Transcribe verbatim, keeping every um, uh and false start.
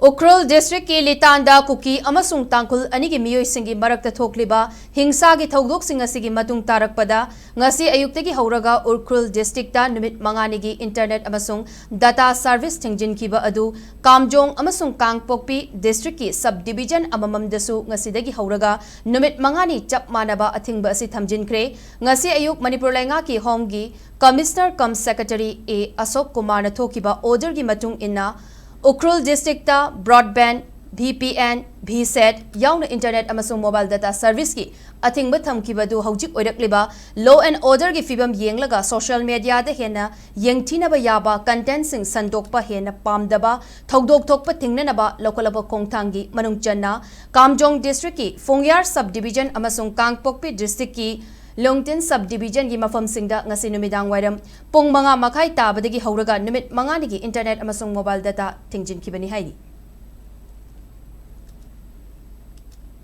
ꯎꯈ꯭ꯔꯨꯜ ꯗꯤꯁꯇ꯭ꯔꯤꯛꯀꯤ ꯂꯤꯇꯥꯟꯗ ꯀꯨꯀꯤ ꯑꯃꯁꯨꯡ ꯇꯥꯡꯈꯨꯜ ꯑꯅꯤꯒꯤ ꯃꯤꯑꯣꯏꯁꯤꯡꯒꯤ ꯃꯔꯛꯇ ꯊꯣꯛꯂꯤꯕ ꯍꯤꯡꯁꯥꯒꯤ ꯊꯧꯗꯣꯛꯁꯤꯡ ꯑꯁꯤꯒꯤ ꯃꯇꯨꯡ ꯇꯥꯔꯛꯄꯗ, ꯉꯁꯤ ꯑꯌꯨꯛꯇꯒꯤ ꯍꯧꯔꯒ ꯎꯈ꯭ꯔꯨꯜ ꯗꯤꯁꯇ꯭ꯔꯤꯛꯇ ꯅꯨꯃꯤꯠ ꯃꯉꯥꯅꯤꯒꯤ ꯏꯟꯇꯔꯅꯦꯠ ꯑꯃꯁꯨꯡ ꯗꯇꯥ ꯁꯔꯚꯤꯁ ꯊꯤꯡꯖꯤꯟꯈꯤꯕ ꯑꯗꯨ ꯀꯥꯝꯖꯣꯡ ꯑꯃꯁꯨꯡ ꯀꯥꯡꯄꯣꯛꯄꯤ ꯗꯤꯁꯇ꯭ꯔꯤꯛꯀꯤ ꯁꯕ ꯗꯤꯚꯤꯖꯟ ꯑꯃꯃꯝꯗꯁꯨ ꯉꯁꯤꯗꯒꯤ ꯍꯧꯔꯒ ꯅꯨꯃꯤꯠ ꯃꯉꯥꯅꯤ ꯆꯞ ꯃꯥꯟꯅꯕ ꯑꯊꯤꯡꯕ ꯑꯁꯤ ꯊꯝꯖꯤꯟꯈ꯭ꯔꯦ꯫ ꯉꯁꯤ ꯑꯌꯨꯛ ꯃꯅꯤꯄꯨꯔ ꯂꯩꯉꯥꯛꯀꯤ ꯍꯣꯝꯒꯤ ꯀꯃꯤꯁꯅꯔ ꯀꯝ ꯁꯦꯀ꯭ꯔꯦꯇꯔꯤ ꯑꯦ ꯑꯁꯣꯛ ꯀꯨꯃꯥꯔꯅ ꯊꯣꯛꯈꯤꯕ ꯑꯣꯔꯗꯔꯒꯤ ꯃꯇꯨꯡ ꯏꯟꯅ, Ukhrul district broadband, V P N, V set ꯌꯥꯎꯅ ꯏꯟꯇꯔꯅꯦꯠ ꯑꯃꯁꯨꯡ ꯃꯣꯕꯥꯏꯜ ꯗꯇꯥ ꯁꯔꯚꯤꯁꯀꯤ ꯑꯊꯤꯡꯕ ꯊꯝꯈꯤꯕꯗꯨ ꯍꯧꯖꯤꯛ ꯑꯣꯏꯔꯛꯂꯤꯕ ꯂꯣ ꯑꯦꯟ ꯑꯣꯔꯗꯔꯒꯤ ꯐꯤꯕꯝ ꯌꯦꯡꯂꯒ ꯁꯣꯁꯤꯌꯦꯜ ꯃꯦꯗꯤꯌꯥꯗ ꯍꯦꯟꯅ ꯌꯦꯡꯊꯤꯅꯕ ꯌꯥꯕ ꯀꯟꯇꯦꯟꯠꯁꯤꯡ ꯁꯟꯗꯣꯛꯄ ꯍꯦꯟꯅ ꯄꯥꯝꯗꯕ ꯊꯧꯗꯣꯛ ꯊꯣꯛꯄ ꯊꯤꯡꯅꯅꯕ ꯂꯧꯈꯠꯂꯛꯄ ꯈꯣꯡꯊꯥꯡꯒꯤ ꯃꯅꯨꯡ ꯆꯟꯅ ꯀꯥꯝꯖꯣꯡ ꯗꯤꯁꯇ꯭ꯔꯤꯛꯀꯤ ꯐꯣꯡꯌꯥꯔ ꯁꯕ ꯗꯤꯚꯤꯖꯟ ꯑꯃꯁꯨꯡ ꯀꯥꯡꯄꯣꯛꯄꯤ ꯗꯤꯁꯇ꯭ꯔꯤꯛꯀꯤ ꯂꯨꯡꯇꯤꯟ ꯁꯕ ꯗꯤꯚꯤꯖꯟꯒꯤ ꯃꯐꯝꯁꯤꯡꯗ ꯉꯁꯤ ꯅꯨꯃꯤꯗꯥꯡ ꯋꯥꯏꯔꯝ ꯄꯨꯡ ꯃꯉꯥ ꯃꯈꯥꯏ ꯇꯥꯕꯗꯒꯤ ꯍꯧꯔꯒ ꯅꯨꯃꯤꯠ ꯃꯉꯥꯅꯤꯒꯤ ꯏꯟꯇꯔꯅꯦꯠ ꯑꯃꯁꯨꯡ ꯃꯣꯕꯥꯏꯜ ꯗꯇꯥ ꯊꯤꯡꯖꯤꯟꯈꯤꯕꯅꯤ ꯍꯥꯏꯔꯤ꯫